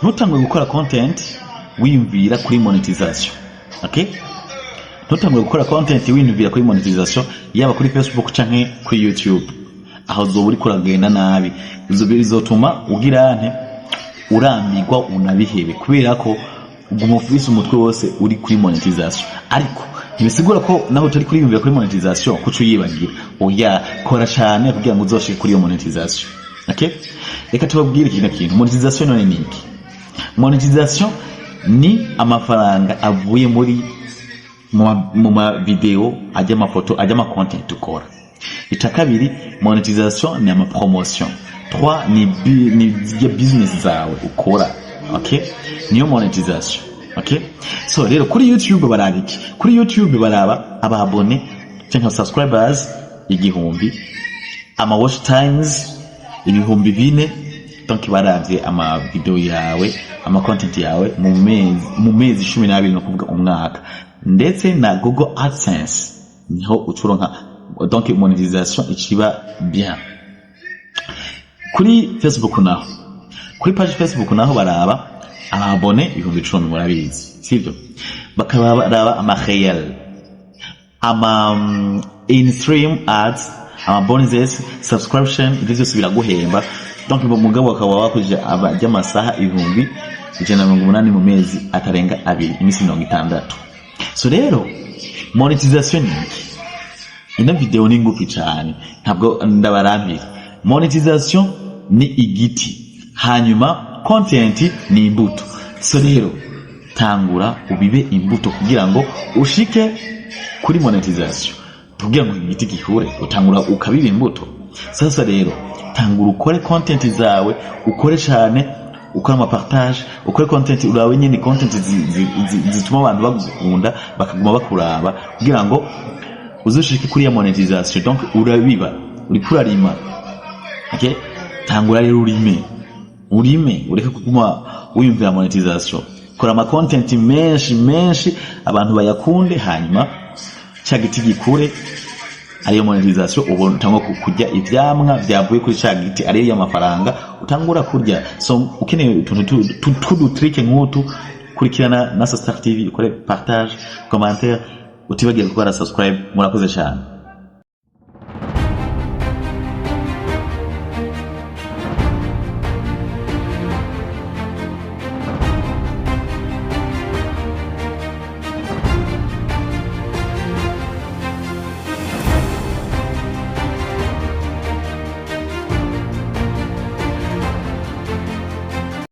Ntutangure gukora content wiyumvira kuri monetization, okay? Ntutangure gukora content wiyumvira kuri monetization, yaba kuri Facebook canke kuri YouTube. Aho uzoba uriko uragenda nabi. Ivyo bizotuma ugira nte? Urambirwa, unabihebe, kubera ko uguma ufise umutwe wose uri kuri monetization. Ariko ntibisigura ko naho utari kuriyumvira kuri monetization kuca uyibagira. Oya, kora cane kugira ngo uzoshike kuri iyo monetization, okay? Reka tubabwire kino kintu. Monetization none ni iki? Monetization ni amafaranga avuye muri mu ma video ajya, amafoto ajya, ama content ukora. Ica kabiri, monetization ni ama promotion. 3 ni zirya business zawe ukora, okay? Niyo monetization, okay? So rero kuri YouTube baraba iki? Kuri YouTube baraba aba abonnés cyangwa subscribers 1000, ama watch times 4000, donc baravye ama video yawe, ama content yawe mu mezi 12, no kuvuga umwaka, ndetse na Google AdSense. Niho ucuronka, donc monetization ikiba bien. Kuri Facebook naho, kuri page Facebook naho, baraba aba abonnés 10,000, murabizi, sivyo? Bakaba baraba ama réel, ama in stream ads, ama bonuses, subscription. Ibyo byose biraguhemba. Donc mugabo bakaba wakoze amasaha 180,000 mu mezi atarenga 2, iminsi 60. So rero monetization ni iki? Ino video ni ngufi cyane, ntabwo ndabarambira. Monetization ni igiti, hanyuma content ni imbuto. So rero tangura ubibe imbuto kugira ngo ushike kuri monetization. Kugira ngo igiti gikure, utangura ukabiba imbuto. Sasa rero tangura ukore content zawe, ukore cyane, ukore ama partage, ukore content urawe nyine, content zituma abantu bagukunda, bakaguma bakuraba, kugira ngo uzoshike kuri ya monetization. Donc urabiba, uriko urarima, okay? Tangura rero urime, urime, ureke kuguma wiyumvira monetization. Kora ama content menshi menshi, abantu bayakunde, hanyuma cya giti gikure, ariyo monetization. Ubu utangura kurya ivyamwa vyavuye kuri ca giti, ariyo y'amafaranga utangura kurya. So ukeneye utuntu tw'udu trick nk'utu, kurikirana na Star TV, ukore partage, commentaire, utibagiye gukora subscribe. Murakoze cyane.